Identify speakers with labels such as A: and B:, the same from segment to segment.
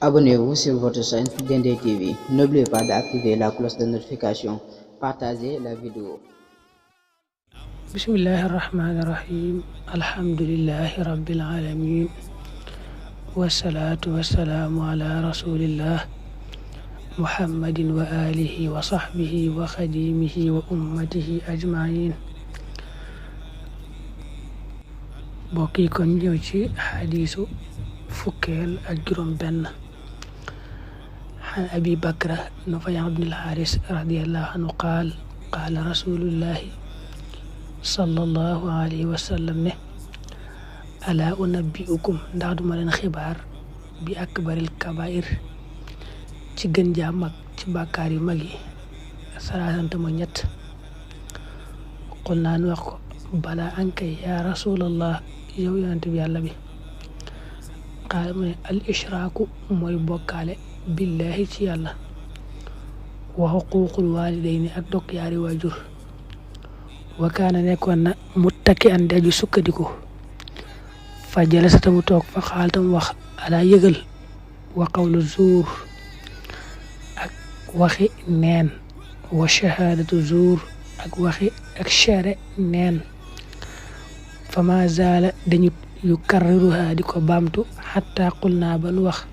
A: Abonnez-vous sur votre chaîne Dendé TV. N'oubliez pas d'activer la cloche de notification. Partagez la vidéo.
B: Bismillahirrahmanirrahim. Alhamdulillahi rabbil alamin. Wassalatu wassalamu ala rasulillah Muhammadin wa alihi wa sahbihi wa khadimihi wa ummatihi ajmain. Mbokk yi kon ñëw ci xadiisu fukkeel ak juróom benn عن أبي بكر نفيع بن الحارث رضي الله عنه قال قال رسول الله صلى الله عليه وسلم ألا أنبئكم ndax duma leen xibaar bi akbaril kabair ci gën jaa mag ci bàkkaar yu mag yi salaasante ma ñett qul naan wax ko balaa ankay yaa rasulallah yow yonent bi yàlla bi qaala mu ne al ishraaku mooy bokkaale billahi ci yàlla wa xuquuqul waalidayni ak dog yaari waajur wa kaana nekkoon na muttaki an daju sukkandiku fa jalasa tamu toog fa xaal tamu wax ala yëgal wa qawlu zuur ak waxi neen wa shahaadatu zuur ak waxi ak seere neen fa ma zaala dañu yu karriruha di ko baamtu xatta qul naa ba nu wax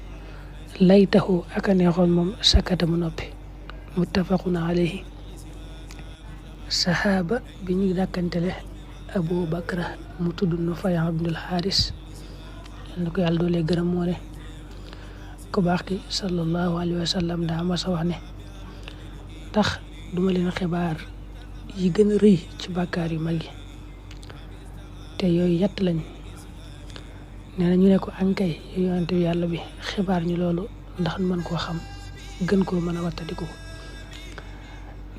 B: laytahu aka neexoon moom sakata mu noppi muttafaqun alayhi. saxaaba bi ñuy dàkkantele Abu Bakra mu tudd Nufay ibnul Xaaris na ko yàlla doolee gërëm moo ne ku baax ki sallallahu alayhi wa sallam daa mas a wax ne tax duma leen xibaar yi gën a rëy ci bàkkaar yu mag yi te yooyu ñett lañ. nee na ñu ne ko ankay yow yonent bi yàlla bi xibaar ñu loolu ndax mën koo xam gën koo mën a wattadiku.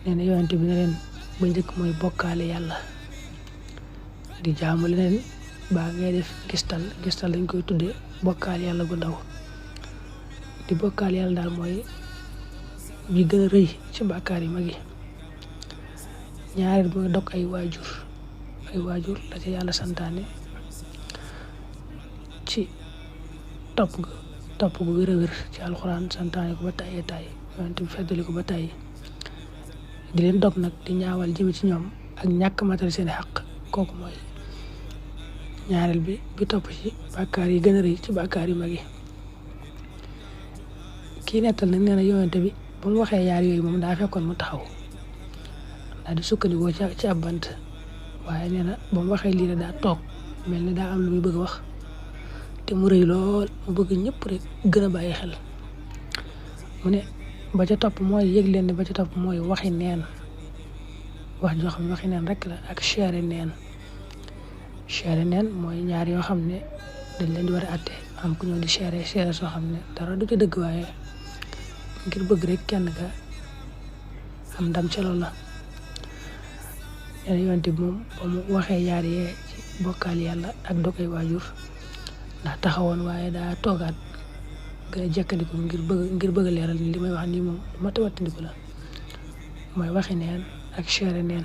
B: nee na yonent bi ne leen ba njëkk mooy bokkaale yàlla di jaamu leneen baa ngay def gistal dañ koy tuddee bokkaale yàlla gu ndaw di bokkaale yàlla daal mooy bi gën a rëy ci bàkkaar yi mag yi. ñaareel mooy dog ay waajur la ci yàlla santaane ci topp gu wér a wér ci alxuraan santaane ko ba tàyyi yonent bi feddali ko ba tàyyi di leen dog nag di ñaawal jëme ci ñoom ak ñàkk matal seen xaq kooku mooy ñaareel bi topp ci bàkkaar yi gën a rëy ci bàkkaar yu mag yi. kii nettal nag nee na yonent bi ba mu waxee yaar yooyu moom daa fekkoon mu taxaw daa di sukkandikoo ci ab bant waaye nee na ba mu waxee lii daa toog mel ni daa am lu muy bëgg a wax te mu rëy lool mu bëgg ñëpp rek gën a bàyyi xel. mu ne ba ca topp mooy yëg leen ne ba ca topp mooy waxi neen wax joo xam ne waxi neen rek la ak seere neen mooy ñaar yoo xam ne dañ leen di war a àtte am ku ñëw di seere soo xam ne dara du ci dëgg waaye ngir bëgg rek kenn ka am ndam ca loolu la. nee na yonent bi moom ba mu waxee yaar yee ci bokkaal yàlla ak dogay waajur ndax taxawoon waaye daa toogaat gën a jekkandiku ngir bëgg a leeral ni li may wax nii moom lu ma tawattandiku la mooy waxi neen ak seere neen.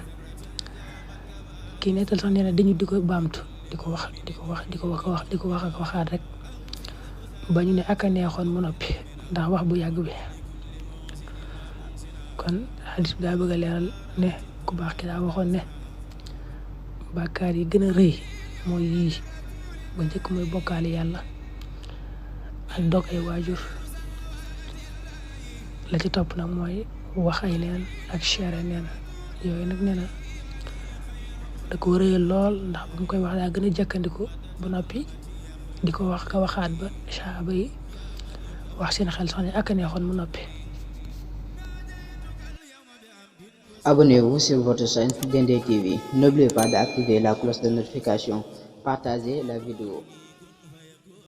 B: kii nettal sax nee na dañu di ko baamtu di ko wax ak waxaat rek ba ñu ne ak a neexoon mu noppi ndax wax bu yàgg bi. kon xadis bi daa bëgg a leeral ne ku baax ki daa waxoon ne bàkkaar yi gën a rëy mooy yii ba njëkk mooy bokkaale yàlla ak dog ay waajur la ci topp nag mooy wax ay neen ak seere neen yooyu nag nee na da ko rëyal lool ndax ba mu koy wax daa gën a jëkkandiku ba noppi di ko wax ka waxaat ba saaba yi wax seen xel sax ne ak a neexoon mu noppi.
A: Abonnez-vous sur votre chaîne Dendé TV. N'oubliez pas d'activer la cloche de notification. Partagez la vidéo.